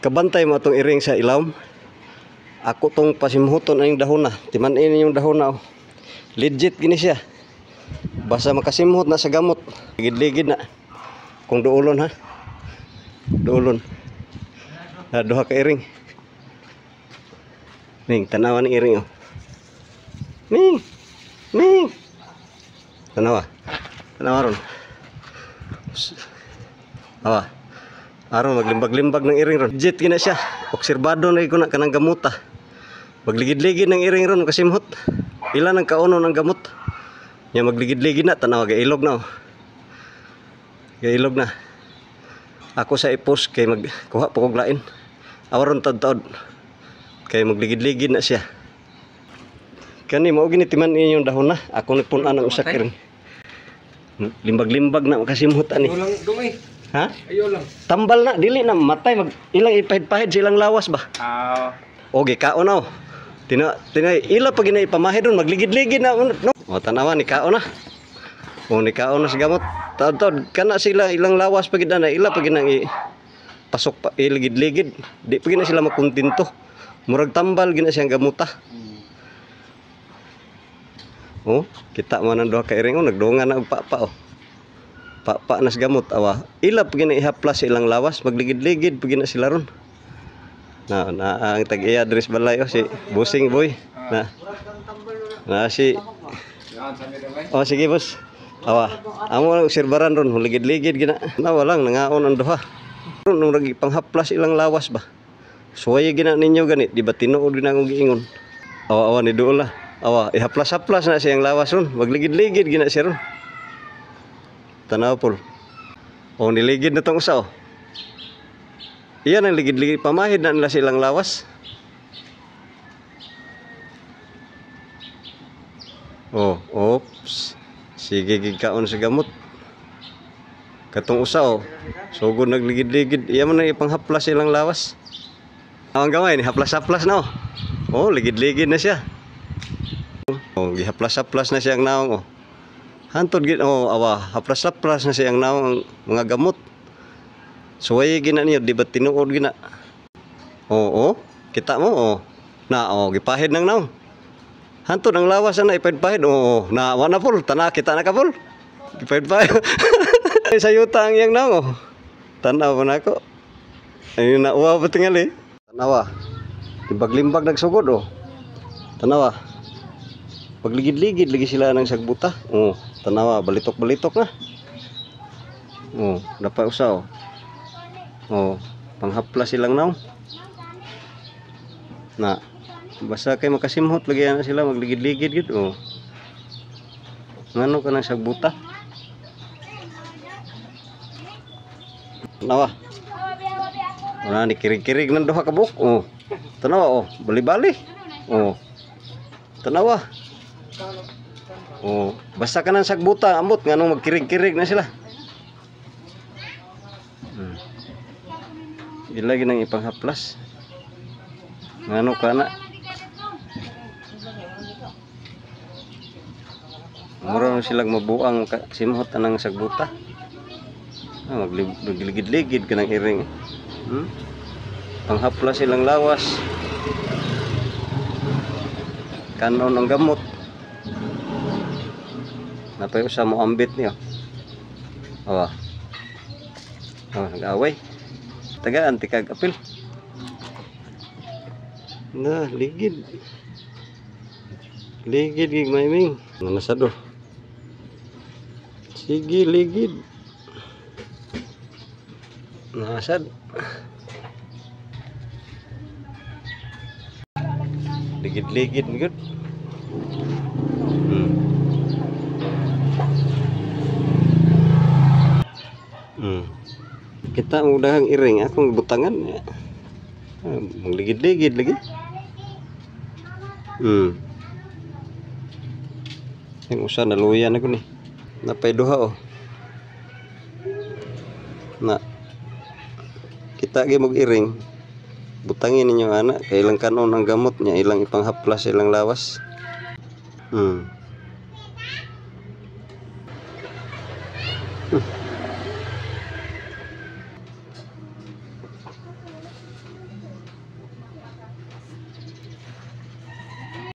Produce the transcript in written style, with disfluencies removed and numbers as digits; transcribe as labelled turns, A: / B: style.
A: Kabantay mo atong iring sa ilawom. Ako tong pasimhuton ang dahon na. Timan-in yung dahon na. Oh. Legit gini siya. Basta makasimhot na sa gamot. Ligid-ligid na. Kung duolon ha. Duolon. Ah, duha ka iring. Ning, tanawa ng iring oh. Ning. Ning. Tanawa. Tanawa ron. Awa. Aron maglimbag-limbag ng iring ron. Legit gina siya. Obserbado na ko na kanang gamuta. Magligid-ligid ng iring ron kasimhot. Ilan ang kauno ng gamot. Nya magligid-ligid na tanawa gailog na oh. Gailog na. Ako sa ipos kay magkuha pa kog lain. Awaron taod-taod. Kay magligid-ligid na siya. Kani mao gini timan inyong dahon na. Ako ni pun-an ang usa ka iring. Limbag-limbag na makasimhot ani.
B: Ayaw lang, dumay.
A: Ha?
B: Ayaw lang.
A: Tambal na, dili na matay mag ilang ipahid-pahid sa ilang lawas ba.
B: Ah.
A: Okay, kaon na. Oh. Tina tina ila pag ina ipamahid ron magligid-ligid na no. O tanawa ni kaon na. O ni kaon na sa gamot. Taod-taod kana sila ilang lawas pag na ila pag ina i pasok pa iligid-ligid. Di pag na sila makontento. Murag tambal gina siyang gamuta. Oh, kita man ang duha ka iring oh, nagdungan na og papa oh. Papa na sa gamot awa. Ila pag ina ihaplas sa ilang lawas, magligid-ligid pag ina sila ron. Na, na ang tag-iya diri sa balay oh, si Busing Boy. Na. Na si
B: Yan, sabi dumay.
A: Oh, sige boss. Awa. Amo ang obserbaran ron, ligid-ligid gina. Na walang nangaon ang duha. Ron nung lagi panghaplas ilang lawas ba. Suway gina ninyo gani, di ba tinuod gina akong giingon. Awa awa ni duol lah. Awa, ihaplas-haplas na siyang lawas ron. Magligid-ligid gina siya ron. Tanaw pol. Oh, niligid na tong usa oh. Iyan ang ligid-ligid. Pamahid na nila silang lawas. Oh, oops. Sige, gigkaon sa gamot. Katong usa oh. Sugod nagligid-ligid. Iyan man ang ipanghaplas ilang lawas. Ang gamay ni haplas-haplas na oh. Oh, ligid-ligid na siya. Oh, gihaplas-haplas na siyang naong oh. Hantod gid oh, awa, haplas-haplas na siyang naong ang mga gamot. Suway gina niyo, di ba tinuod gina? Oo, oh, kita mo oh. Na oh, gipahid nang naong. Hantod ang lawas ana ipahid-pahid. Oo, na wa na pol, tana kita na ka pol. Gipahid-pahid. Sa yuta ang iyang naong oh. Tanaw pa nako. Ayun na uwa pa tingali. Tanawa. Limbag-limbag nagsugod oh. Tanawa. Pagligid-ligid lagi sila ng sagbuta. Oh, tanawa, balitok-balitok na. Oh, dapat usa oh. Oh, panghapla silang naong. Na, basta kay makasimhot lagi na sila magligid-ligid gid oh. Ngano ka ng sagbuta? Tanawa. Wala ni kirig-kirig ng duha ka buok. Oh. Tanawa oh, bali-bali. Oh. Tanawa. Oh, basta ka ng sagbuta, ambot nganong magkirig-kirig na sila. Ila ginang ipanghaplas. Ngano ka na? Mura na silang mabuang simhot anang sagbuta. Ah, magligid-ligid ka ng iring. Panghaplas silang lawas. Kanon ang gamot. Napay usa mo ambit niyo. Awa. Oh, nag-away. Tagaan tikag apil. Na, ligid. Ligid gig maiming. Nasado. Sige, ligid. Nasad. Ligid-ligid gud. Kita ang udahang iring akong butangan. Ah, magligid-ligid lagi. Yung usa naluyan ako ni. Napay duha oh. Na. Kita gyud mog iring. Butangin ninyo ana kay ilang kanon ang gamot niya, ilang ipanghaplas ilang lawas.